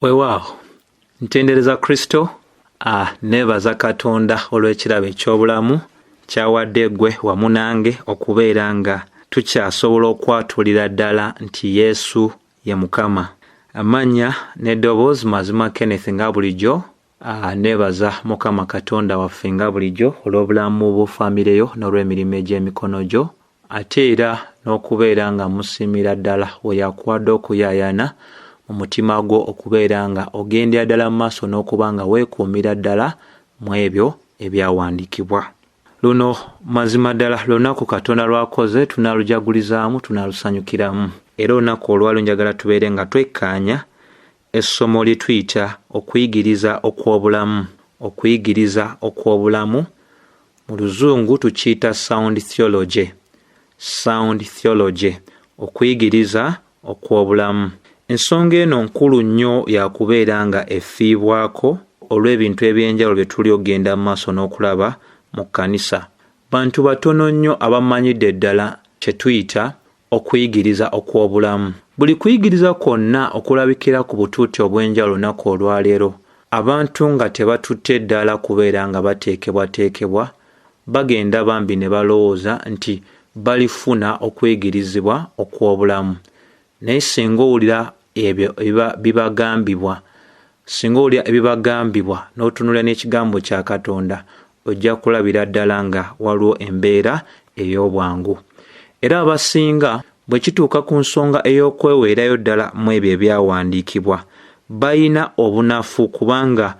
Weewaawo ntendereza Kristo, neebaza Katonda olw'ekirabo eky'obulamu ky'awadde ggwe wamu nange okubeera nga tukyasobola okwatulira ddala nti Yesu ye Mukama. Amannya n'eddoboozi Mazima Kenneth nga bulijjo. Neebaza Mukama Katonda waffe nga bulijjo olw'obulamu bwo, famire yo n'olw'emirimu egy'emikono gyo. Ate era n'okubeera nga musiimira ddala we yakuwadde okuyaayaana mu mutima gwo okubeera nga ogendera ddala mu maaso n'okuba nga weekuumira ddala mu ebyo ebyawandiikibwa. Luno mazima ddala lunaku Katonda lw'akoze, tunaalujagulizaamu, tunaalusanyukiramu. Era olunaku olwaliro njagala tubeere nga twekkaanya essomo lye tuyita okuyigiriza okw'obulamu. Okuyigiriza okw'obulamu mu Luzungu tukiyita sound theology. Sound theology, okuyigiriza okw'obulamu. Ensonga eno nkulu nnyo ya kubeera nga efiibwako olw'ebintu eby'enjawulo bye tuli okugenda mu maaso n'okulaba mu kkanisa. Bantu batono nnyo abamanyidde ddala kye tuyita okuyigiriza okw'obulamu. Buli kuyigiriza kwonna okulabikira ku butuuti obw'enjawulo olunaku olwaleero, abantu nga tebatutte ddaala kubeera nga bateekebwateekebwa, bagenda bambi ne balowooza nti balifuna okuyigirizibwa okw'obulamu. Naye singa owulira ebyo bibagambibwa, singa owulira ebibagambibwa n'otunuulira n'ekigambo kya Katonda, ojja kulabira ddala nga waliwo embeera ey'obwangu. Era abasinga bwe kituuka ku nsonga ey'okweweerayo ddala mu ebyo ebyawandiikibwa, balina obunafu kubanga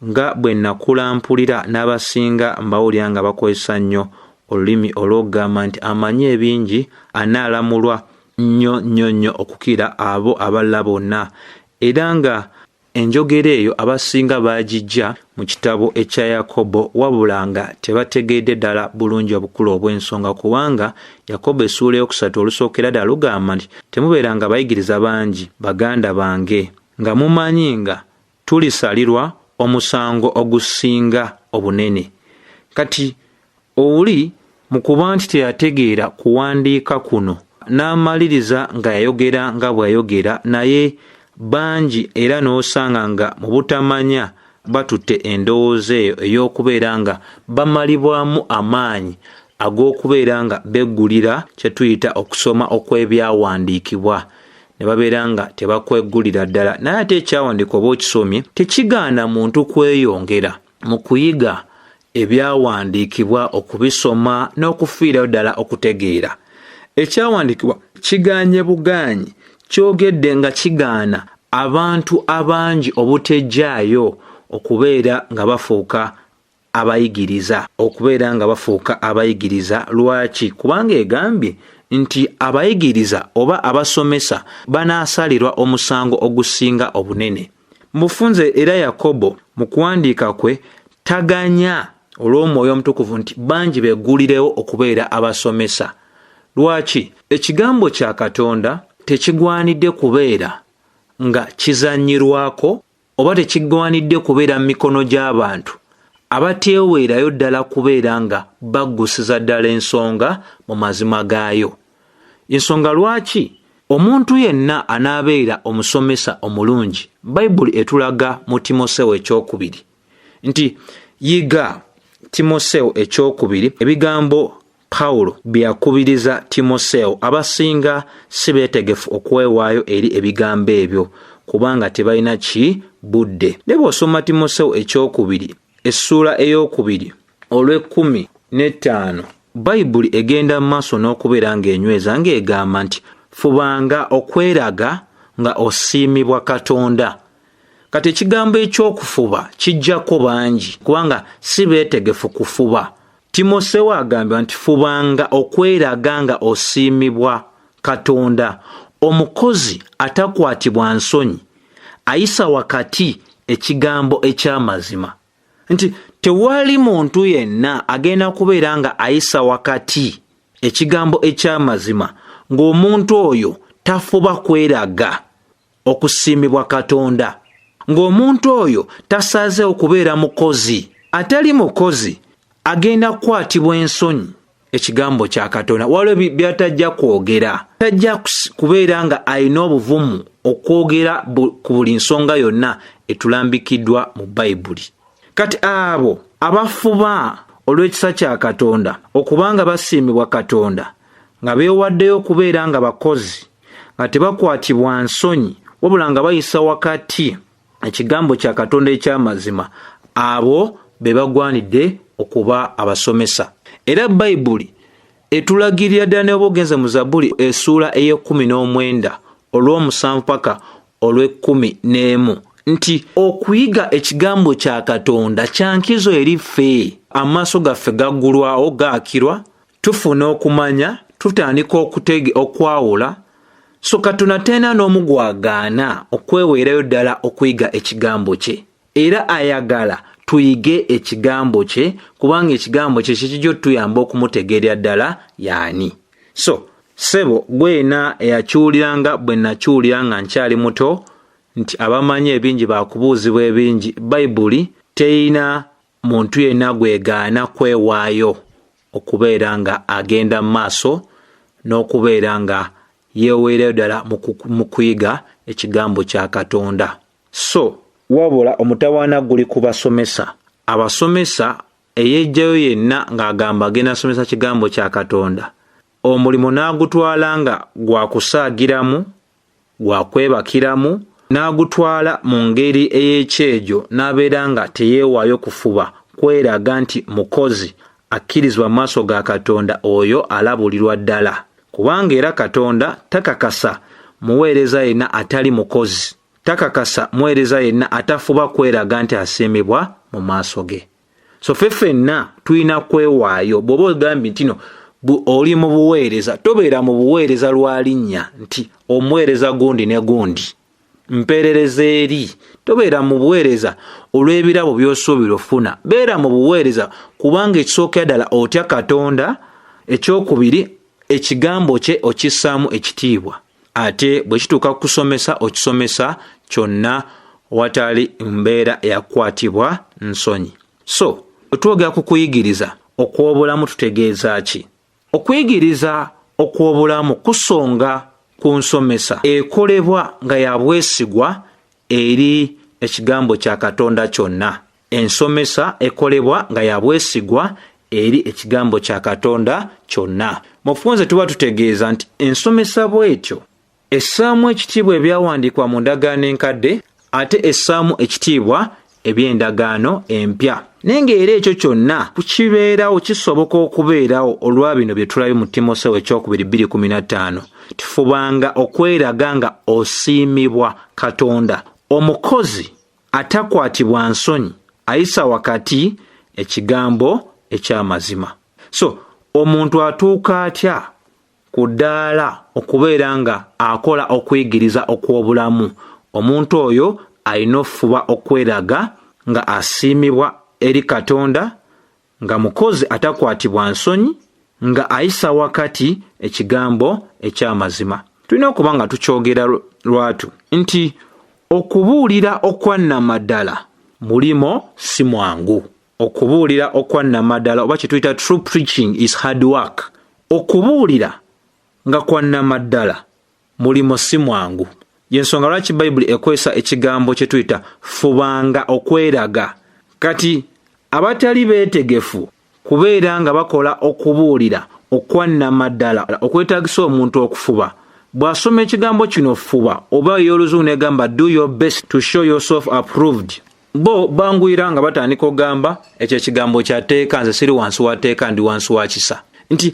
nga bwe nakula mpulira n'abasinga mbawulira nga bakozesa nnyo olulimi olw'okugamba nti amanyi ebingi anaalamulwa nnyo nnyo nnyo okukira abo abalala bonna, era nga enjogera eyo abasinga baagiggya mu kitabo ekya Yakobo wabula nga tebategeedde ddala bulungi obukulu obw'ensonga kubanga Yakobo essuula eyokusatu olusookera ddala lugamba nti temubeeranga bayigiriza bangi baganda bange nga mumanyi nga tulisalirwa omusango ogusinga obunene. Kati oli mu kuba nti teyategeera kuwandiika kuno n'amaliriza nga yayogera nga bw'ayogera naye bangi era n'osanga nga mu butamanya batutte endowooza eyo ey'okubeera nga bamalibwamu amaanyi ag'okubeera nga beggulira kye tuyita okusoma okw'ebyawandiikibwa ne babeera nga tebakweggulira ddala. Naye ate ekyawandiikibwa oba okisomye tekigaana muntu kweyongera mu kuyiga ebyawandiikibwa, okubisoma n'okufiirayo ddala okutegeera. Ekyawandiikibwa kigaanye bugaanyi, kyogedde nga kigaana abantu abangi obutejjaayo okubeera nga bafuuka abayigiriza, okubeera nga bafuuka abayigiriza. Lwaki? Kubanga egambye nti abayigiriza oba abasomesa banaasalirwa omusango ogusinga obunene. Mu bufunze era Yakobo mu kuwandiika kwe taganya olw'Omwoyo Omutukuvu nti bangi beggulirewo okubeera abasomesa. Lwaki? Ekigambo kya Katonda tekigwanidde kubeera nga kizannyirwako oba tekigwanidde kubeera mu mikono gy'abantu abateeweerayo ddala kubeera nga baggusiza ddala ensonga mu mazima gaayo. Ensonga lwaki omuntu yenna anaabeera omusomesa omulungi, Bayibuli etulaga mu Timoseewo ekyokubiri nti yiga Timoseewo ekyokubiri ebigambo Pawulo bye yakubiriza Timoseewo. Abasinga si beetegefu okwewaayo eri ebigambo ebyo kubanga tebalina ki budde. Naye bw'osoma Timoseewo ekyokubiri essuula eyokubiri olw'ekkumi n'ettaano, Bayibuli egenda mu maaso n'okubeera ng'enyweza ng'egamba nti fubanga okweraga nga osiimibwa Katonda. Kati ekigambo eky'okufuba kijjako bangi kubanga si beetegefu kufuba. Timoseewo agambibwa nti fubanga okweraga nga osiimibwa Katonda, omukozi atakwatibwa nsonyi, ayisa wakati ekigambo eky'amazima. Nti tewali muntu yenna agenda kubeera nga ayisa wakati ekigambo eky'amazima ng'omuntu oyo tafuba kweraga okusiimibwa Katonda, ng'omuntu oyo tasazeewo kubeera mukozi. Atali mukozi agenda kukwatibwa ensonyi ekigambo kya Katonda. Waliwo by'atajja kwogera, tajja kubeera nga alina obuvumu okwogera ku buli nsonga yonna etulambikiddwa mu Bayibuli. Kati abo abafuba olw'ekisa kya Katonda okubanga basiimibwa Katonda, nga beewaddeyo okubeera nga bakozi, nga tebakwatibwa nsonyi, wabula nga bayisa wakati ekigambo kya Katonda eky'amazima, abo be bagwanidde okuba abasomesa. Era Bayibuli etulagirira ddala ne bw'oba ogenze mu Zabbuli essuula ey'ekkumi n'omwenda olw'omusanvu paka olw'ekkumi n'emu nti okuyiga ekigambo kya Katonda kya nkizo eri ffe. Amaaso gaffe gaggulwawo, gaakirwa, tufuna okumanya, tutandika okwawula. So Katonda talina n'omu gw'agaana okweweerayo ddala okuyiga ekigambo kye. Era ayagala tuyige ekigambo kye, kubanga ekigambo kye kikijja otuyamba okumutegeerera ddala y'ani. So ssebo gwena eyakiwuliranga bwe nakiwulira nga nkyali muto nti abamanyi ebingi bakubuuzibwa ebingi, Bayibuli teyina muntu yenna gwegaana kwewaayo okubeera nga agenda mu maaso n'okubeera nga yeeweerayo ddala mu kuyiga ekigambo kya Katonda. So wabula omutawaana guli ku basomesa. Abasomesa eyejjayo yenna ng'agamba agenda asomesa kigambo kya Katonda, omulimu n'agutwala nga gwa kusaagiramu, gwa kwebakiramu, n'agutwala mu ngeri ey'ekyejo, n'abeera nga teyeewaayo kufuba kweraga nti mukozi akkirizibwa mu maaso ga Katonda, oyo alabulirwa ddala. Kubanga era Katonda takakasa muweereza yenna atali mukozi, takakasa muweereza yenna atafuba kweraga nti asiimibwa mu maaso ge. So ffe ffenna tulina kwewaayo. Bw'oba ogambye nti no oli mu buweereza, tobeera mu buweereza lwa linnya nti omuweereza gundi ne gundi, mpeerereza eri. Tobeera mu buweereza olw'ebirabo by'osuubira ofuna. Beera mu buweereza kubanga ekisookera ddala otya Katonda, ekyokubiri ekigambo kye okissaamu ekitiibwa, ate bwe kituuka ku kusomesa okisomesa kyonna watali mbeera eyakwatibwa nsonyi. So bwe twogera ku kuyigiriza okw'obulamu tutegeeza ki? Okuyigiriza okw'obulamu kusonga ku nsomesa ekolebwa nga ya bwesigwa eri ekigambo kya Katonda kyonna. Ensomesa ekolebwa nga ya bwesigwa eri ekigambo kya Katonda kyonna. Mu bufunze tuba tutegeeza nti ensomesa bw'etyo essaamu ekitiibwa ebyawandiikibwa mu ndagaano enkadde, ate essaamu ekitiibwa eby'endagaano empya. Naye ng'era ekyo kyonna kibeerawo, kisoboka okubeerawo olwa bino bye tulabye mu Timoseewo ekyokubiri 2:15. Tufubanga okweraga nga osiimibwa Katonda, omukozi atakwatibwa nsonyi, ayisa wakati ekigambo eky'amazima. So omuntu atuuka atya ku ddaala okubeera nga akola okuyigiriza okw'obulamu? Omuntu oyo alina okufuba okweraga nga asiimibwa eri Katonda, nga mukozi atakwatibwa nsonyi, nga ayisa wakati ekigambo eky'amazima. Tulina okuba nga tukyogera lwatu nti okubuulira okwa nnamaddala mulimo si mwangu. Okubuulira okwa nnamaddala oba kye tuyita true preaching is hard work. Okubuulira nga kwa nnamaddala mulimo si mwangu. Y'ensonga lwaki Bayibuli ekozesa ekigambo kye tuyita fubanga okweraga. Kati abatali beetegefu kubeera nga bakola okubuulira okwa nnamaddala okwetaagisa omuntu okufuba, bw'asoma ekigambo kino fuba oba ey'oluzungu n'egamba do your best to show yourself approved, bo banguyira nga batandika okugamba ekyo ekigambo kya tteeka, nze siri wansi wa tteeka, ndi wansi wa kisa. Nti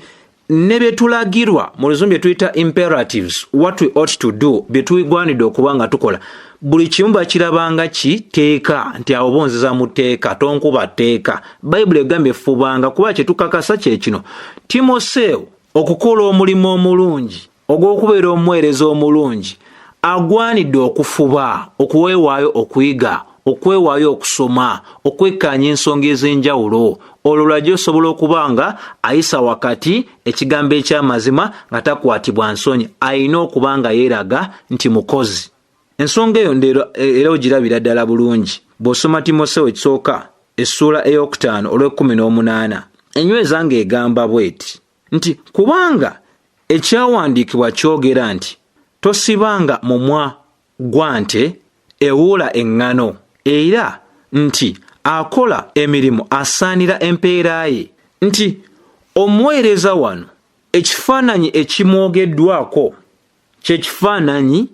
ne bye tulagirwa mu luzungu bye tuyita imperatives, what we ought to do, bye tugwanidde okuba nga tukola, buli kimu bakirabanga kiteeka nti awo bonzeza mu tteeka, tonkuba tteeka. Bayibuli egambye fubanga, kuba kye tukakasa kye kino: Timoseewo okukola omulimu omulungi ogw'okubeera omuweereza omulungi agwanidde okufuba okuweewaayo okuyiga, okwewaayo okusoma, okwekkaanya ensonga ez'enjawulo. Olwo lwajja osobola okuba nga ayisa wakati ekigambo eky'amazima nga takwatibwa nsonyi. Alina okuba nga yeeraga nti mukozi. Ensonga eyo era ogirabira ddala bulungi bw'osoma Timoseewo ekisooka essuula ey'okutaano olw'ekkumi n'omunaana, enyweza ng'egamba bw'eti. Nti kubanga ekyawandiikibwa kyogera nti tosibanga mumwa gwa nte ewuula eŋŋano, era nti akola emirimu asaanira empeera ye. Nti omuweereza wano ekifaananyi ekimwogeddwako kye kifaananyi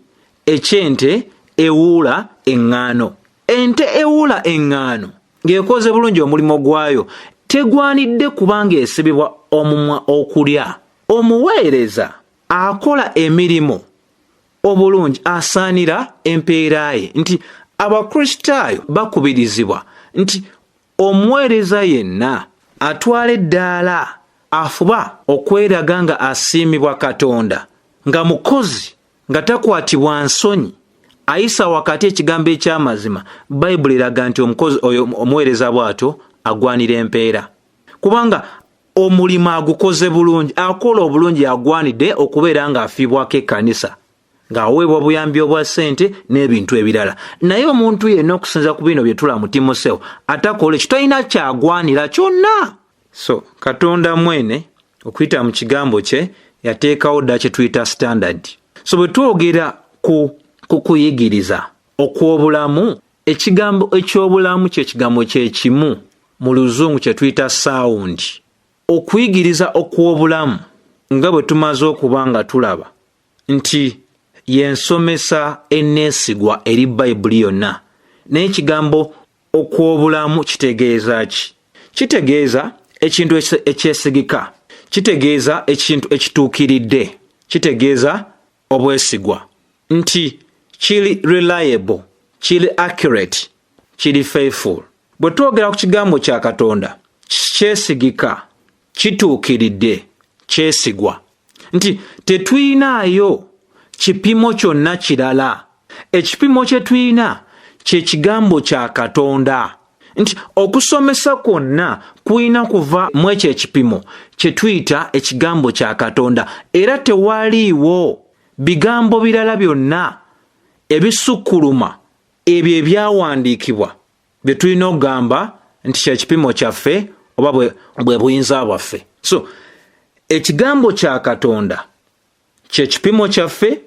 eky'ente ewuula eŋŋaano. Ente ewuula eŋŋaano ng'ekoze bulungi omulimu gwayo tegwanidde kubanga esibibwa omumwa okulya. Omuweereza akola emirimu obulungi asaanira empeera ye. Nti Abakristaayo bakubirizibwa nti omuweereza yenna atwala eddaala afuba okweraga nga asiimibwa Katonda, nga mukozi, nga takwatibwa nsonyi, ayisa wakati ekigambo eky'amazima. Bayibuli eraga nti omukozi oyo, omuweereza bw'atyo, agwanira empeera, kubanga omulimu agukoze bulungi, akola obulungi, agwanidde okubeera ng'afiibwako ekkanisa, ng'aweebwa obuyambi obwa ssente n'ebintu ebirala. Naye omuntu yenna okusinza ku bino bye tula mu Timoseewo atakola ekyo talina kyagwanira kyonna. So Katonda mwene okuyita mu kigambo kye yateekawo dda kye tuyita standard. So bwe twogera ku kuyigiriza okw'obulamu, ekigambo eky'obulamu kye kigambo kye kimu mu Luzungu kye tuyita sound. Okuyigiriza okw'obulamu nga bwe tumaze okuba nga tulaba nti y'ensomesa eneesigwa eri Bayibuli yonna. Naye ekigambo okw'obulamu kitegeeza ki? Kitegeeza ekintu ekyesigika, kitegeeza ekintu ekituukiridde, kitegeeza obwesigwa, nti kiri reliable, kiri accurate, kiri faithful. Bwe twogera ku kigambo kya Katonda, kyesigika, kituukiridde, kyesigwa, nti tetuyinaayo kipimo kyonna kirala. Ekipimo kye tuyina kye kigambo kya Katonda, nti okusomesa kwonna kulina kuva mu ekyo ekipimo kye tuyita ekigambo kya Katonda, era tewaliiwo bigambo birala byonna ebisukkuluma ebyo ebyawandiikibwa bye tulina okugamba nti kye kipimo kyaffe oba bwe buyinza bwaffe. So ekigambo kya Katonda kye kipimo kyaffe,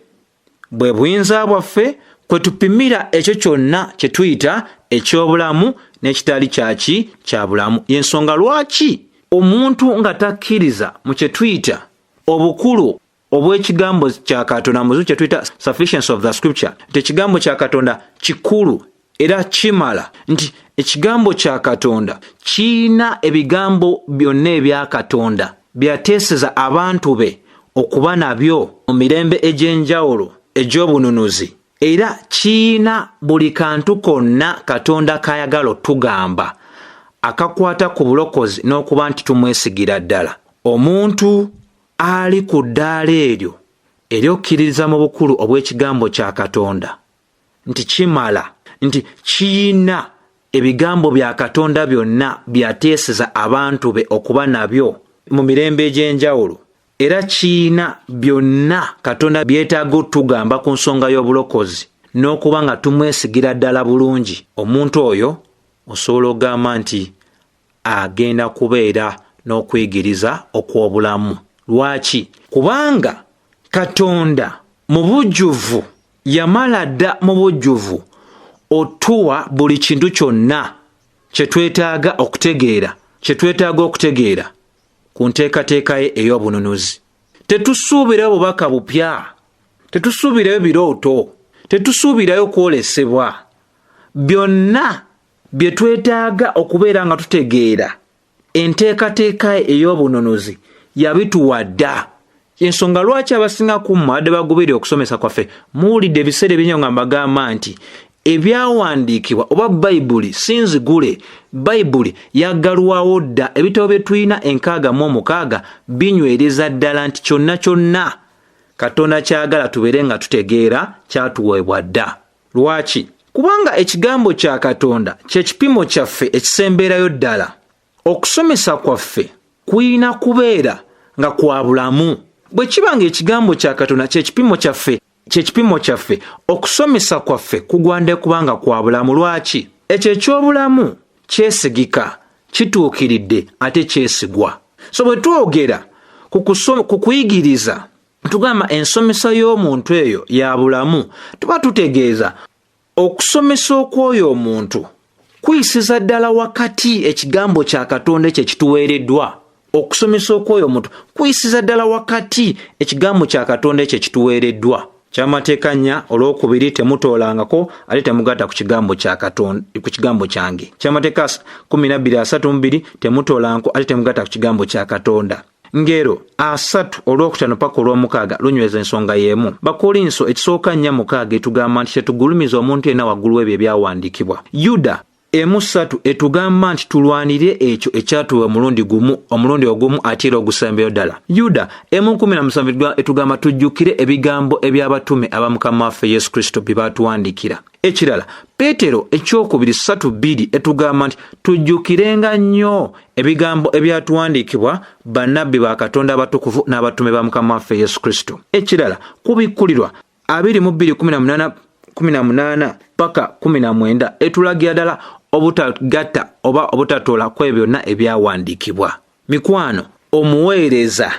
bwe buyinza bwaffe kwe tupimira ekyo kyonna kye tuyita eky'obulamu n'ekitali kyaki kya bulamu. Y'ensonga lwaki omuntu nga takkiriza mu kye tuyita obukulu obw'ekigambo kya Katonda, mu kye tuyita sufficiency of the scripture, nti ekigambo kya Katonda kikulu era kimala, nti ekigambo kya Katonda kirina ebigambo byonna ebya Katonda byateeseza abantu be okuba nabyo mu mirembe egy'enjawulo egy'obununuzi, era kirina buli kantu konna Katonda k'ayagala otugamba akakwata ku bulokozi n'okuba nti tumwesigira ddala. Omuntu ali ku ddaala eryo ery'okukkiririza mu bukulu obw'ekigambo kya Katonda nti kimala, nti kiyina ebigambo bya Katonda byonna byateeseza abantu be okuba nabyo mu mirembe egy'enjawulo, era kiyina byonna Katonda byetaaga otugamba ku nsonga y'obulokozi n'okuba nga tumwesigira ddala bulungi, omuntu oyo osobola okugamba nti agenda kubeera n'okuyigiriza okw'obulamu. Lwaki? Kubanga Katonda mu bujjuvu yamala dda mu bujjuvu otuwa buli kintu kyonna kye twetaaga okutegeera, kye twetaaga okutegeera ku nteekateeka ye ey'obununuzi. Tetusuubirayo bubaka bupya, tetusuubirayo birooto, tetusuubirayo kwolesebwa. Byonna bye twetaaga okubeera nga tutegeera enteekateeka ye ey'obununuzi yabituwa dda. Ensonga lwaki abasinga ku mmwe abadde bagoberera okusomesa kwaffe muwulidde ebiseera ebinyo nga mbagamba nti ebyawandiikibwa oba Bayibuli si nzigule, Bayibuli yaggalwawo dda. Ebitabo bye tulina 66 binywereza ddala nti kyonna kyonna Katonda ky'ayagala tubeere nga tutegeera kyatuweebwa dda. Lwaki? Kubanga ekigambo kya Katonda kye kipimo kyaffe ekisembeerayo ddala. Okusomesa kwaffe kulina kubeera nga kwa bulamu. Bwe kiba ng'ekigambo kya Katonda kye kipimo kyaffe, kye kipimo kyaffe, okusomesa kwaffe kugwanidde kuba nga kwa bulamu. Lwaki? Ekyo eky'obulamu kyesigika, kituukiridde ate kyesigwa. So bwe twogera Ku kuyigiriza, tugamba ensomesa y'omuntu eyo ya bulamu, tuba tutegeeza okusomesa okw'oyo omuntu kuyisiza ddala wakati ekigambo kya Katonda ekyo ekituweereddwa. Okusomesa okw'oyo omuntu kuyisiza ddala wakati ekigambo kya Katonda ekyo ekituweereddwa. Kyamateeka 4:2, temutoolangako ate temugatta ku kigambo kya Katonda, ku kigambo kyange. Kyamateeka 12:32, temutoolangako ate temugatta ku kigambo kya Katonda. Ngero 3:5 paka 6 lunyweza ensonga y'emu. Bakolinso ekisooka 4:6 etugamba nti tetugulumiza omuntu yenna waggulu w'ebyo ebyawandiikibwa. Yuda 1:3 etugamba nti tulwanire ekyo ekyatuweebwa omulundi gumu, omulundi ogumu ate era ogusembeyo ddala. Yuda 1:17 etugamba tujjukire ebigambo eby'abatume aba Mukama waffe Yesu Kristo bye baatuwandiikira. Ekirala, Peetero ekyokubiri 3:2 etugamba nti tujjukirenga nnyo ebigambo ebyatuwandiikibwa bannabbi ba Katonda abatukuvu n'abatume ba Mukama waffe Yesu Kristo. Ekirala, kubikkulirwa 22:18, 18 paka 19 etulagira ddala obutagatta oba obutatoola ku ebyo byonna ebyawandiikibwa. Mikwano, omuweereza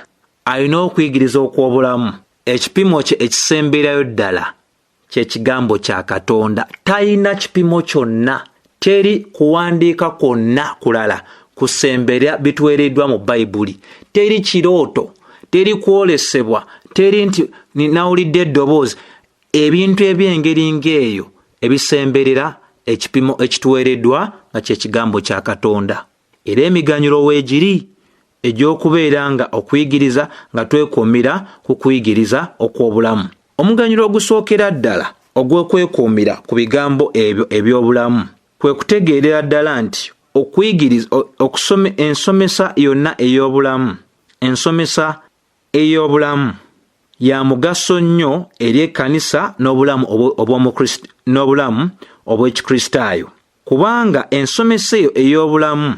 alina okuyigiriza okw'obulamu. Ekipimo kye ekisemberayo ddala kye kigambo kya Katonda. Talina kipimo kyonna, teri kuwandiika kwonna kulala kusemberera bituweereddwa mu Bayibuli. Teri kirooto, teri kwolesebwa, teri nti nawulidde eddoboozi. Ebintu eby'engeri ng'eyo ebisemberera ekipimo ekituweereddwa nga kye kigambo kya Katonda. Era emiganyulo weegiri egy'okubeera nga okuyigiriza nga twekuumira ku kuyigiriza okw'obulamu. Omuganyulo ogusookera ddala ogw'okwekuumira ku bigambo ebyo eby'obulamu kwe kutegeerera ddala nti okuyigiriza, okusome, ensomesa yonna ey'obulamu, ensomesa ey'obulamu ya mugaso nnyo eri ekkanisa n'obulamu n'obulamu obw'Ekikristaayo, kubanga ensomesa eyo ey'obulamu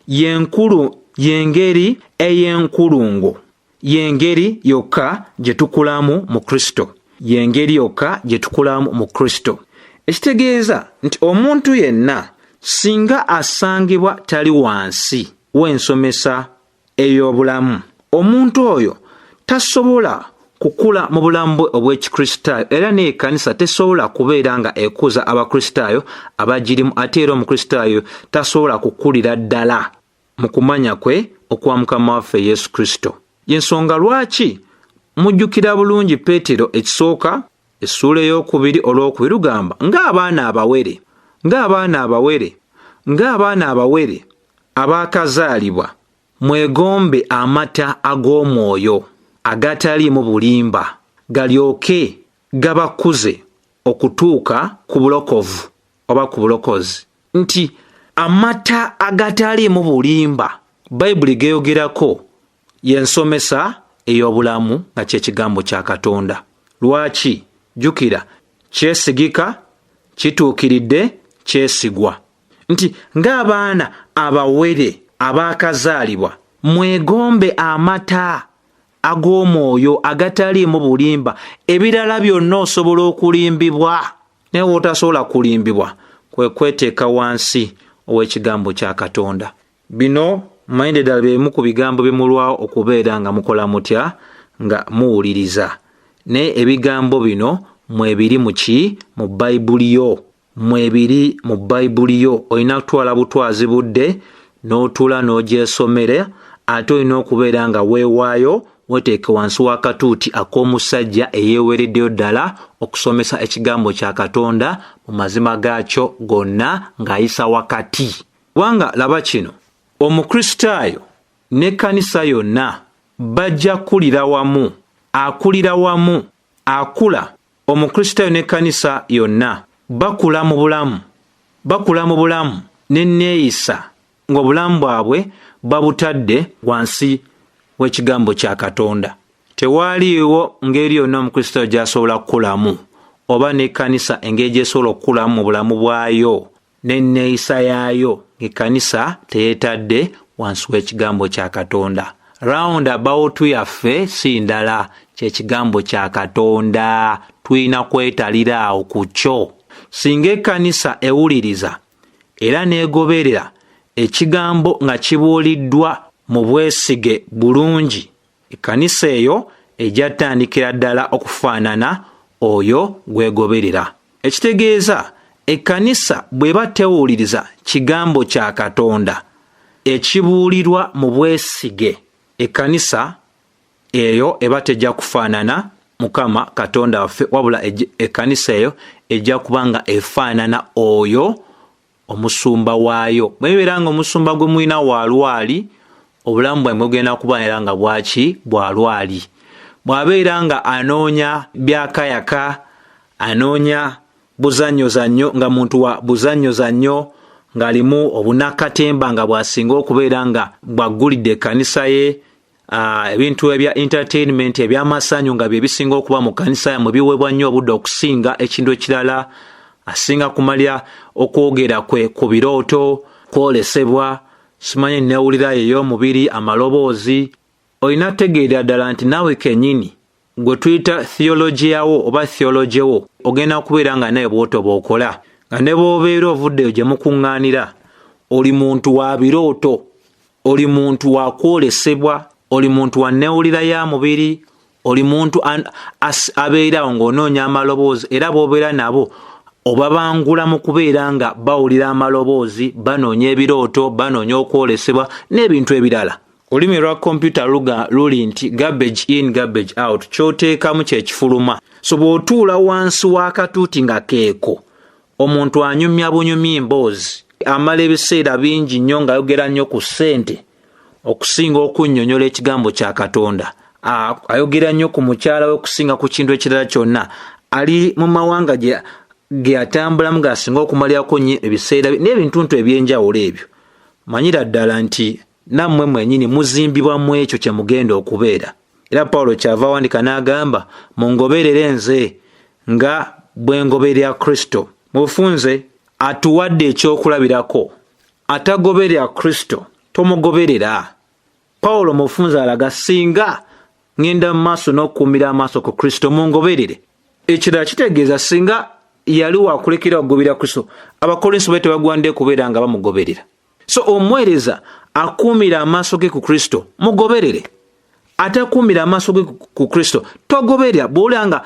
y'enkulu, y'engeri ey'enkulungo, y'engeri yokka gye tukulamu mu Kristo, y'engeri yokka gye tukulamu mu Kristo. Ekitegeeza nti omuntu yenna singa asangibwa tali wansi w'ensomesa ey'obulamu, omuntu oyo tasobola kukula mu bulamu bwe obw'Ekikristaayo, era n'ekkanisa tesobola kubeera nga ekuza Abakristaayo abagirimu, ate era Omukristaayo tasobola kukulira ddala mu kumanya kwe okwa Mukama waffe Yesu Kristo. Y'ensonga lwaki mujjukira bulungi Peetero ekisooka essuula 2:2 lugamba ng'abaana abawere, ng'abaana abawere, ng'abaana abawere abaakazaalibwa, mwegombe amata ag'omwoyo agataliimu bulimba, galyoke gabakuze okutuuka ku bulokovu oba ku bulokozi. Nti amata agataliimu bulimba Bayibuli geeyogerako y'ensomesa ey'obulamu nga kye kigambo kya Katonda. Lwaki? Jjukira, kyesigika, kituukiridde, kyesigwa. Nti ng'abaana abawere abaakazaalibwa, mwegombe amata ag'omwoyo agataliimu bulimba. Ebirala byonna osobola okulimbibwa, naye w'otasobola kulimbibwa kwe kweteeka wansi ow'ekigambo kya Katonda. Bino manyidde ddala byemu ku bigambo bimulwawo okubeera nga mukola mutya nga muwuliriza, naye ebigambo bino mwebiri mu ki? Mu Bayibuli yo, mwebiri mu Bayibuli yo. Olina kutwala butwazi budde n'otuula n'ogyesomera, ate olina okubeera nga weewaayo weteeke wansi w'akatuuti ak'omusajja eyeeweereddeyo ddala okusomesa ekigambo kya Katonda mu mazima gaakyo gonna ng'ayisa wakati. Kubanga laba kino, Omukristaayo n'ekkanisa yonna bajja kukulira wamu, akulira wamu, akula. Omukristaayo n'ekkanisa yonna bakula mu bulamu, bakula mu bulamu n'enneeyisa ng'obulamu bwabwe babutadde wansi w'ekigambo kya Katonda. Tewaliiwo ngeri yonna Omukristaayo gy'asobola kukulamu oba n'ekkanisa engeri gy'esobola okukulamu mu bulamu bwayo n'enneeyisa yaayo ng'ekkanisa teyeetadde wansi w'ekigambo kya Katonda. Round about yaffe si ndala, ky'ekigambo kya Katonda, tulina kwetalira awo ku kyo. Singa ekkanisa ewuliriza era n'egoberera ekigambo nga kibuuliddwa mu bwesige bulungi Ekkanisa eyo ejja tandikira ddala okufaanana oyo gwegoberera. Ekitegeeza, ekkanisa bw'eba tewuliriza kigambo kya Katonda ekibuulirwa mu bwesige, ekkanisa eyo eba tejja kufaanana Mukama Katonda waffe, wabula ekkanisa eyo ejja kuba nga efaanana oyo omusumba waayo. Bwe bibeera nga omusumba gwe mulina wa lwali, obulamu bwammwe bugenda kuba era nga bwaki? Bwa lwali. Bw'abeera nga anoonya byakayaka, anoonya buzannyozannyo, nga muntu wa buzannyozannyo, ng'alimu obunakatemba nga bw'asinga okubeera nga bw'aggulidde ekkanisa ye, ebintu ebya entertainment, eby'amasanyu nga bye bisinga okuba mu kkanisa yammwe, biweebwa nnyo obudde okusinga ekintu ekirala. Asinga kumalya okwogera kwe ku birooto, kwolesebwa, simanyi nneewulira ye ey'omubiri, amaloboozi. Olina tegeerera ddala nti naawe kennyini gwe tuyita theologiya wo oba theology wo ogenda kubeera nga naye bw'otyo bw'okola, nga ne bw'obeera ovuddeyo gye mukuŋŋaanira, oli muntu wa birooto, oli muntu wa kwolesebwa, oli muntu wa nneewulira ya mubiri, oli muntu abeera awo ng'onoonya amaloboozi, era bw'obeera nabo obabangula mu kubeera nga bawulira amaloboozi, banoonya ebirooto, banoonya okwolesebwa n'ebintu ebirala. Olulimi lwa kompyuta luli nti garbage in, garbage out, ky'oteekamu kye kifuluma. So bw'otuula wansi w'akatuuti nga keeko, omuntu anyumya bunyumya emboozi, amala ebiseera bingi nnyo ng'ayogera nnyo ku ssente okusinga okunnyonnyola ekigambo kya Katonda. Ayogera nnyo ku mukyala we okusinga ku kintu ekirala kyonna. Ali mu mawanga ge yatambulamu g'asinga okumalirako nnyo ebiseera bye n'ebintuntu eby'enjawulo ebyo. Manyira ddala nti nammwe mwennyini muzimbibwa mu ekyo kye mugenda okubeera. Era Pawulo kyava awandika n'agamba, mungoberere nze nga bwe ngoberera Kristo. Mu bufunze atuwadde ekyokulabirako. Atagoberera Kristo tomugoberera. Pawulo mu bufunze alaga singa ŋŋenda mu maaso n'okukuumira amaaso ku Kristo, mungoberere. Ekirala kitegeeza singa yali wakulekera okugoberera Kristo, Abakorinso be tebagwanidde kubeera nga bamugoberera. So omuweereza akuumira amaaso ge ku Kristo, mugoberere. Atakuumira amaaso ge ku Kristo, togoberera. Bw'olaba nga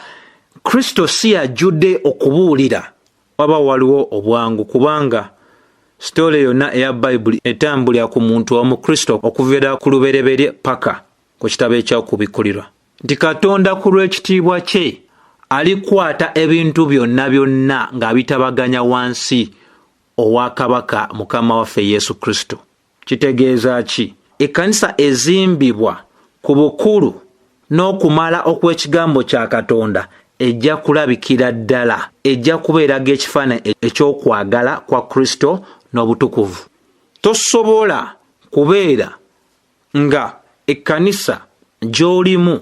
Kristo si yajjudde okubuulira, waba waliwo obwangu, kubanga sitole yonna eya Bayibuli etambulira ku muntu omu, Kristo, okuviira ku lubereberye paka ku kitabo eky'Okubikkulirwa, nti Katonda ku lw'ekitiibwa kye alikwata ebintu byonna byonna ng'abitabaganya wansi owa Kabaka Mukama waffe Yesu Kristo. Kitegeeza ki? Ekkanisa ezimbibwa ku bukulu n'okumala okw'ekigambo kya Katonda ejja kulabikira ddala, ejja kubeeraga ekifaananyi eky'okwagala kwa Kristo n'obutukuvu. Tosobola kubeera nga ekkanisa gy'olimu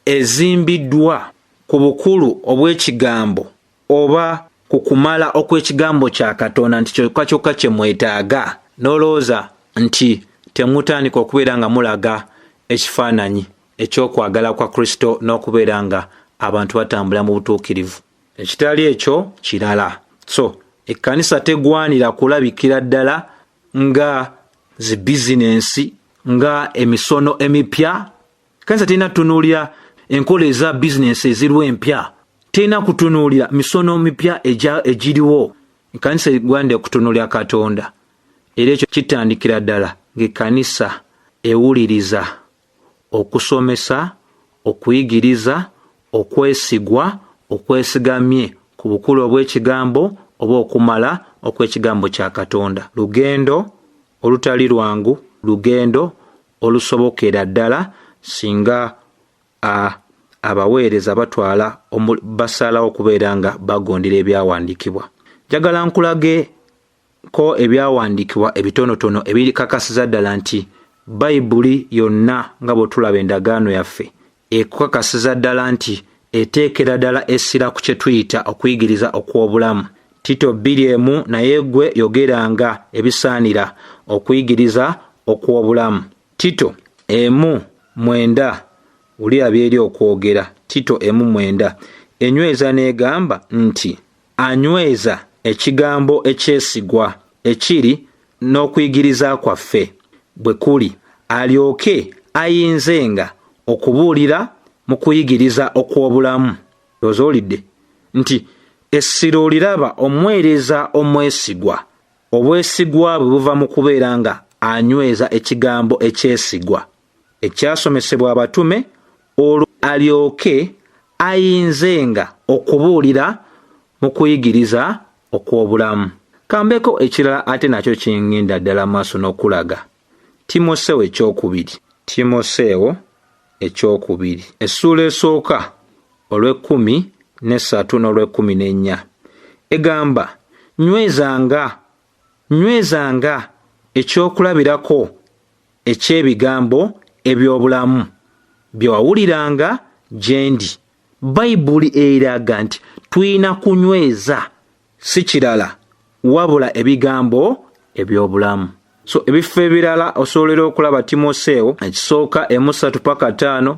ezimbiddwa ku bukulu obw'ekigambo oba ku kumala okw'ekigambo kya Katonda nti kyokka kyokka kye mwetaaga, n'olowooza nti temutandika okubeera nga mulaga ekifaananyi eky'okwagala kwa Kristo n'okubeera nga abantu batambula mu butuukirivu. Ekitali ekyo kirala. So ekkanisa tegwanira kulabikira ddala nga zi bizinensi, nga emisono emipya. Ekkanisa terina kutunuulira enkola eza bizinensi eziriwo empya, terina kutunuulira misono mipya egiriwo. Ekkanisa egwanidde kutunuulira Katonda, era ekyo kitandikira ddala ng'ekkanisa ewuliriza okusomesa, okuyigiriza, okwesigwa, okwesigamye ku bukulu obw'ekigambo oba okumala okw'ekigambo kya Katonda. Lugendo olutali lwangu, lugendo olusobokera ddala singa abaweereza batwala basalawo okubeera nga bagondera ebyawandiikibwa. Njagala nkulageko ebyawandiikibwa ebitonotono ebikakasiza ddala nti Bayibuli yonna nga bwe tulaba endagaano yaffe ekukakasiza ddala nti eteekera ddala essira ku kye tuyita okuyigiriza okw'obulamu. Tito 2:1, naye ggwe yogeranga ebisaanira okuyigiriza okw'obulamu. Tito 1:9, wulira by'eri okwogera. Tito 1:9 enyweza n'egamba nti anyweza ekigambo ekyesigwa ekiri n'okuyigiriza kwaffe bwe kuli, alyoke ayinzenga okubuulira mu kuyigiriza okw'obulamu. Ozoolidde nti essira oliraba omuweereza omwesigwa, obwesigwa bwe buva mu kubeera nga anyweza ekigambo ekyesigwa ekyasomesebwa abatume, olwo alyoke ayinzenga okubuulira mu kuyigiriza okw'obulamu. Kambeko ekirala ate nakyo kingenda ddala maaso n'okulaga. Timoseewo ekyokubiri. Timoseewo ekyokubiri essuula esooka olw'ekkumi n'essatu n'olw'ekkumi n'ennya egamba, nywezanga nywezanga ekyokulabirako eky'ebigambo eby'obulamu bye wawuliranga gye ndi. Bayibuli eraga nti tulina kunyweza si kirala wabula ebigambo eby'obulamu. So ebifo ebirala osobolera okulaba Timoseewo ekisooka 3 paka 5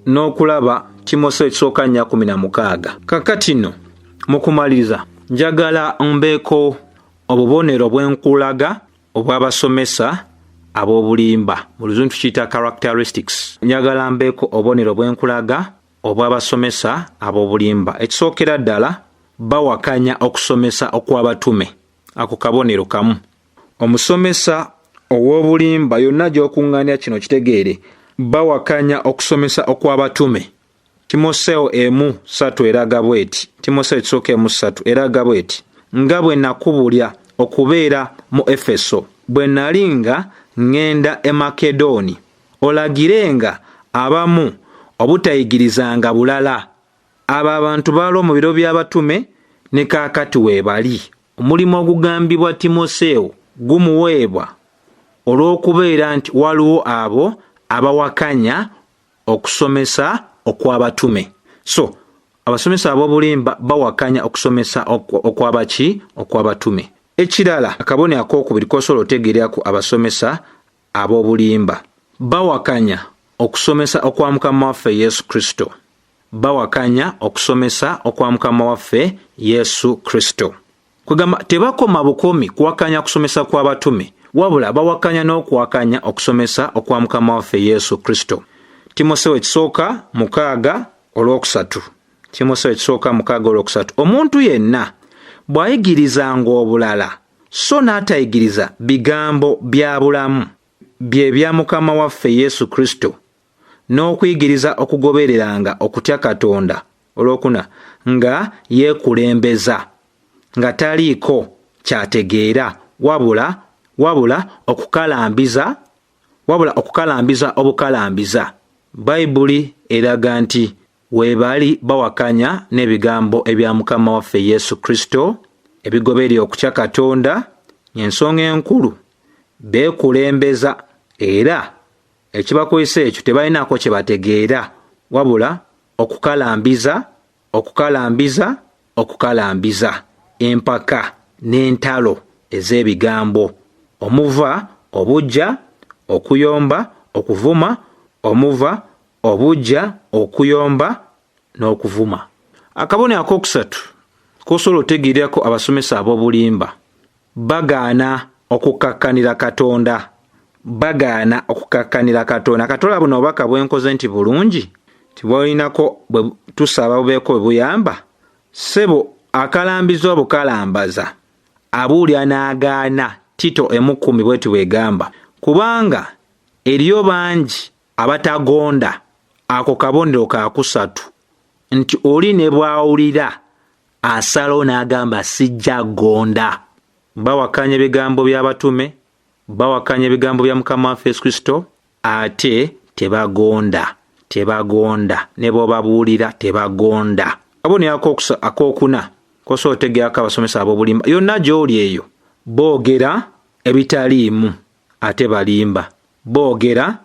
n'okulaba Timoseewo ekisooka 4:16. Kakati nno mu kumaliriza njagala mbeeko obubonero bwenkulaga obw'abasomesa ab'obulimba, mu luzungu tukiyita characteristics. Njagala mbeeko obubonero bwenkulaga obw'abasomesa ab'obulimba. Ekisookera ddala, bawakanya okusomesa okw'abatume. Ako kabonero kamu. Omusomesa ow'obulimba yonna gy'okuŋŋaanira kino kitegeere, bawakanya okusomesa okw'abatume. Timoseewo 1:3 eraga bw'eti. Timoseewo ekisooka 1:3 eraga bw'eti. Nga bwe nakubulya okubeera mu Efeso, bwe nali nga ŋŋenda e Makedooni, olagirenga abamu obutayigirizanga bulala. Abo abantu baaliwo mu biro by'abatume ne kaakati weebali. Omulimu ogugambibwa Timoseewo gumuweebwa olw'okubeera nti waliwo abo abawakanya okusomesa okw'abatume. So abasomesa ab'obulimba bawakanya okusomesa okw'abaki okw'abatume. Ekirala, akabonero akookubiri k'osobola otegeererako abasomesa ab'obulimba, bawakanya okusomesa okwa Mukama waffe Yesu Kristo. Bawakanya okusomesa okwa Mukama waffe Yesu Kristo. Kwegamba tebakoma bukomi kuwakanya kusomesa kw'abatume, wabula bawakanya n'okuwakanya okusomesa okwa Mukama waffe Yesu Kristo. Timoseewo ekisooka 6 olwokusatu. Timoseewo ekisooka 6 olwokusatu. Omuntu yenna bw'ayigirizanga obulala so n'atayigiriza bigambo bya bulamu bye bya Mukama waffe Yesu Kristo, n'okuyigiriza okugobereranga okutya Katonda olwokuna, nga yeekulembeza, nga taliiko kyategeera, wabula wabula okukalambiza wabula okukalambiza obukalambiza. Bayibuli eraga nti weebali bawakanya n'ebigambo ebya Mukama waffe Yesu Kristo ebigoberera okutya Katonda. Ensonga enkulu, beekulembeza, era ekibakozesa ekyo tebalinaako kye bategeera wabula okukalambiza okukalambiza okukalambiza, empaka n'entalo ez'ebigambo omuva obujja, okuyomba, okuvuma, omuva obujja, okuyomba n'okuvuma. Akabonero akokusatu k'osobola otegeererako abasomesa ab'obulimba, bagaana okukakkanira Katonda. Bagaana okukakkanira Katonda. Katola buno obubaka bwenkoze nti bulungi, tibulinako bwe tusaba bubeeko bwe buyamba. Ssebo akalambiza obukalambaza abuulira n'agaana. Tito 1:10 bweti bwegamba, kubanga eriyo bangi abatagonda. Ako kabonero kakusatu nti oli ne bw'awulira asalawo n'agamba sijja gonda. Bawakanya ebigambo by'abatume, bawakanya ebigambo bya Mukama waffe Yesu Kristo, ate tebagonda, tebagonda ne bw'obabuulira tebagonda. Kabonero akookuna k'osobola otegeerako abasomesa ab'obulimba, yonna gy'oli eyo boogera ebitaliimu ate balimba. Boogera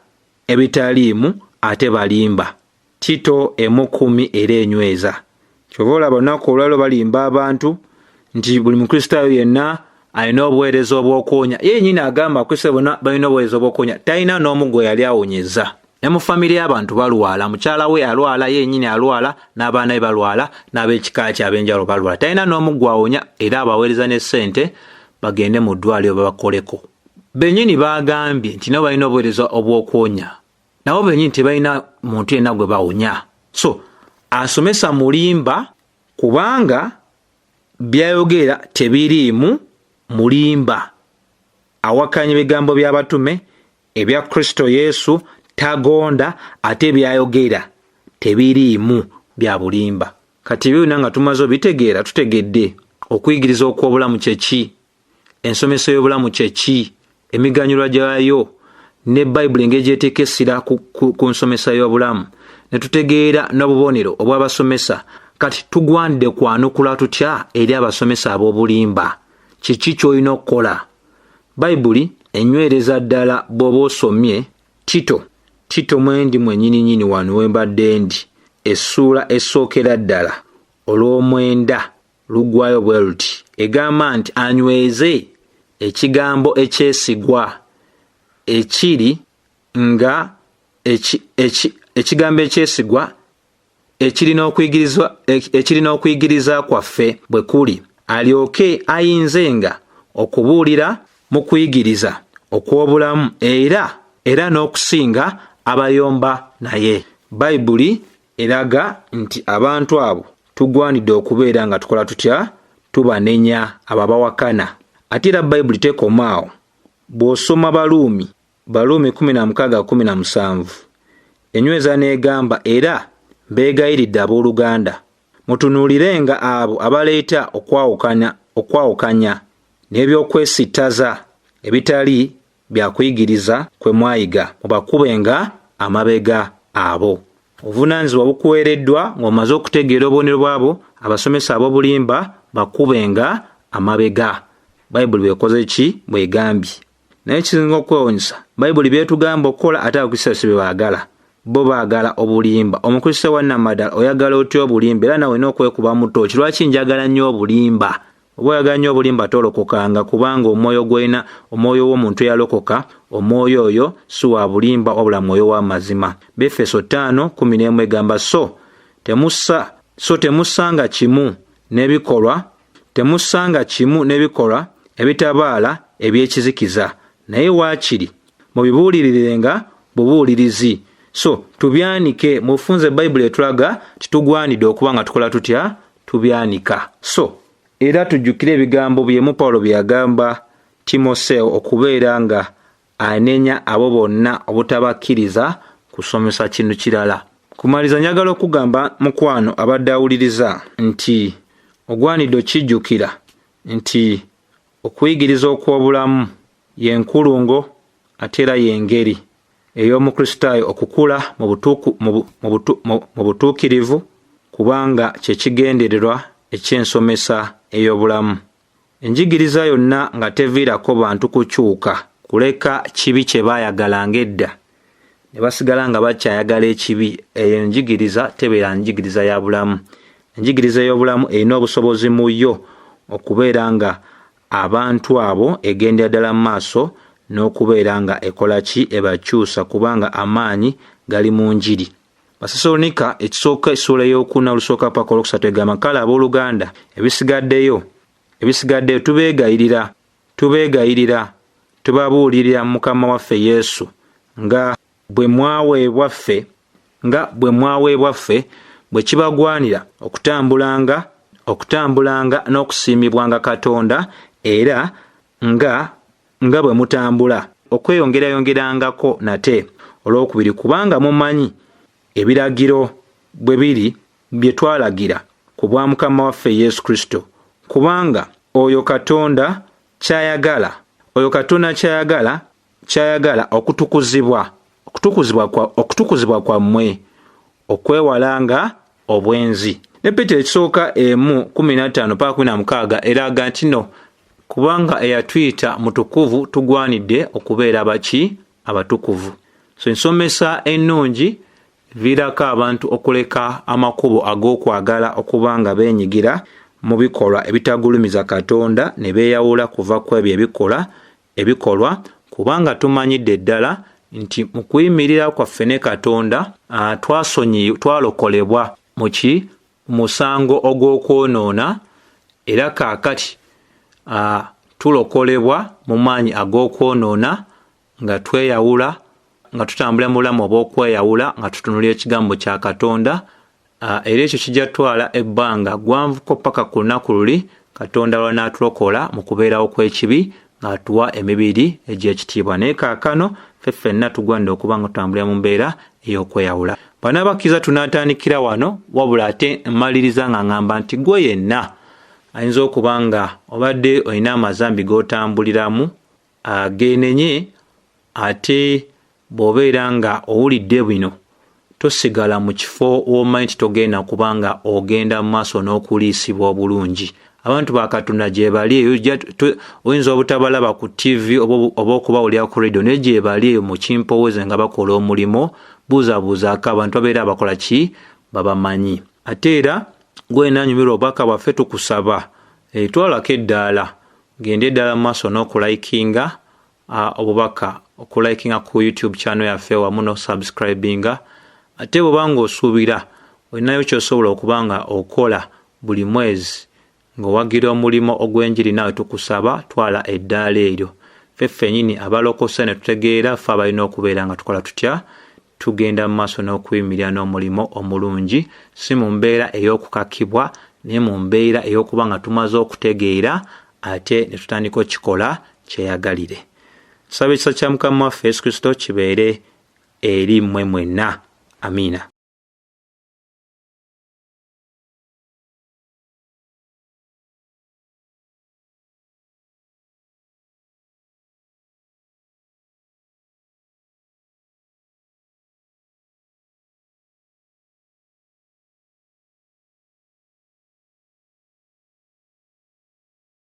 ebitaliimu ate balimba. Tito 1:10 era enyweza. Kyova olaba olunaku olwaleero balimba abantu nti buli Mukristaayo yenna alina obuweereza obw'okuwonya. Ye yennyini agamba Abakristaayo bonna balina obuweereza obw'okuwonya, talina n'omu gwe yali awonyezza. Ne mu famire y'abantu balwala, mukyala we alwala, ye yennyini alwala, n'abaana be balwala, n'ab'ekika kye ab'enjawulo balwala. Talina n'omu gw'awonya, era abaweereza ne ssente bagende mu ddwaliro babakoleko. Bennyini baagambye nti nabo balina obuweereza obw'okuwonya. Nabo bennyini tebalina muntu yenna gwe bawonya. So asomesa mulimba, kubanga byayogera tebiriimu mulimba. Awakanya ebigambo by'abatume ebya Kristo Yesu, tagonda, ate byayogera tebiriimu bya bulimba. Kati byonna nga tumaze obitegeera, tutegedde okuyigiriza okw'obulamu kye ki, ensomesa y'obulamu kye ki, emiganyulwa gyayo, ne Bayibuli engeri gy'eteeka essira ku nsomesa y'obulamu, ne tutegeera n'obubonero obw'abasomesa. Kati tugwanidde kwanukula tutya eri abasomesa ab'obulimba? Kiki ky'olina okukola? Bayibuli enywereza ddala bw'oba osomye Tito mwendi mwennyininyini wano we mbadde ndi, essuula esookera ddala olw'omwenda luggwayo bwe luti, egamba nti anyweze ekigambo ekyesigwa ekiri nga ekigambo ekyesigwa ekiri n'okuyigiriza kwaffe bwe kuli, alyoke ayinzenga okubuulira mu kuyigiriza okw'obulamu era n'okusinga abayomba naye. Bayibuli eraga nti abantu abo tugwanidde okubeera nga tukola tutya? Tubanenya abo abawakana. Ate era Bayibuli tekoma awo. Bw'osoma Baluumi 16:17, enyweza n'egamba, era mbeegayiridde abooluganda, mutunuulirenga abo abaleeta okwawukanya n'ebyokwesittaza ebitali bya kuyigiriza kwe mwayiga, mubakubenga amabega abo. Obuvunaanyizibwa bukuweereddwa ng'omaze okutegeera obubonero bw'abo abasomesa ab'obulimba, bakubenga amabega. Bayibuli bw'ekoze ki? Bw'egambye. Naye kisinga okwewuunyisa, Bayibuli by'etugamba okukola ate Abakristaayo si bye baagala. Bo baagala obulimba. Omukristaayo wa nnamaddala oyagala otya obulimba? Era nawe olina okwekuba mu ttooki. Lwaki njagala nnyo obulimba? Oba oyagala nnyo obulimba tolokokanga, kubanga omwoyo gw'olina, omwoyo w'omuntu eyalokoka, omwoyo oyo si wa bulimba wabula mwoyo wa mazima. Befeso 5:11 egamba, so temussanga kimu n'ebikolwa, temussanga kimu n'ebikolwa ebitabaala eby'ekizikiza, naye waakiri mubibuulirirenga bubuulirizi. So tubyanike. Mufunze Bayibuli etulaga titugwanidde okuba nga tukola tutya? Tubyanika. So era tujjukire ebigambo byemu Pawulo bye yagamba Timoseewo okubeera nga anenya abo bonna obutabakkiriza kusomesa kintu kirala. Kumaliza njagala okugamba mukwano abadde awuliriza nti ogwanidde okijjukira nti okuyigiriza okw'obulamu y'enkulungo ate era y'engeri ey'Omukristaayo okukula mu butuukirivu, kubanga kye kigendererwa eky'ensomesa ey'obulamu. Enjigiriza yonna nga teviirako bantu kukyuka kuleka kibi kye baayagalanga edda ne basigala nga bakyayagala ekibi, eyo enjigiriza tebeera njigiriza ya bulamu. Enjigiriza ey'obulamu erina obusobozi mu yo okubeera nga abantu abo egendera ddala mu maaso n'okubeera nga ekola ki? Ebakyusa, kubanga amaanyi gali mu njiri. Basessaloniika ekisooka essuula ey'okuna olusooka paka olwokusatu egamba, kale abooluganda ebisigaddeyo tubeegayirira tubabuulirira Mukama waffe Yesu nga bwe mwaweebwa ffe bwe kibagwanira okutambulanga n'okusiimibwanga Katonda, era nga bwe mutambula okweyongerayongerangako nate olwokubiri, kubanga mumanyi ebiragiro bwe biri bye twalagira ku bwa Mukama waffe Yesu Kristo, kubanga oyo Katonda kyayagala okutukuzibwa kwammwe, okwewalanga obwenzi. Ne Peetero ekisooka 1:15-16 eraga nti no, kubanga eyatuyita mutukuvu tugwanidde okubeera baki? Abatukuvu. So ensomesa ennungi eviirako abantu okuleka amakubo ag'okwagala okuba nga beenyigira mu bikolwa ebitagulumiza Katonda ne beeyawula kuva ku ebyo ebikolwa, kubanga tumanyidde ddala nti mu kuyimirira kwaffe ne Katonda twalokolebwa mu ki? Musango ogw'okwonoona, era kaakati tulokolebwa mu maanyi ag'okwonoona nga tweyawula nga tutambulira mu bulamu obw'okweyawula nga tutunulira ekigambo kya Katonda. Era ekyo kijja kutwala ebbanga ggwanvuko paka ku lunaku luli Katonda lw'anaatulokola mu kubeerawo kw'ekibi ng'atuwa emibiri egy'ekitiibwa. Naye kaakano ffe ffenna tugwanidde okuba nga tutambulira mu mbeera ey'okweyawula. Bw'anaabakkiriza tunaatandikira wano, wabula ate mmaliriza nga ŋŋamba nti ggwe yenna ayinza okuba nga obadde olina amazambi g'otambuliramu geenenye, ate bw'obeera nga owulidde bino tosigala mu kifo w'omanyi nti togenda kuba nga ogenda mu maaso n'okuliisibwa obulungi. Abantu ba Katonda gyebali eyo, oyinza obutabalaba ku ttivi oba okubawulira ku radio, naye gyebali eyo mu kimpowooze nga bakola omulimu. Buuzabuuzaako abantu babeera abakola ki babamanyi. Ate era gwe wenna anyumirwa obubaka bwaffe tukusaba twalako eddaala, gende eddala mu maaso n'okulayikinga obubaka, okulayikinga ku YouTube channel yaffe wamu n'osubscribinga. Ate bw'oba ng'osuubira olinayo ky'osobola okuba nga okola buli mwezi ng'owagira omulimu ogw'enjiri, naawe tukusaba twala eddaala eryo. Ffe ffennyini abalokose ne tutegeera ffe abalina okubeera nga tukola tutya, tugenda mu maaso n'okuyimirira n'omulimu omulungi, si mu mbeera ey'okukakibwa, naye mu mbeera ey'okuba nga tumaze okutegeera ate ne tutandika okukikola kyeyagalire. Tusaba ekisa kya Mukama waffe Yesu Kristo kibeere eri mmwe mwenna. Amiina.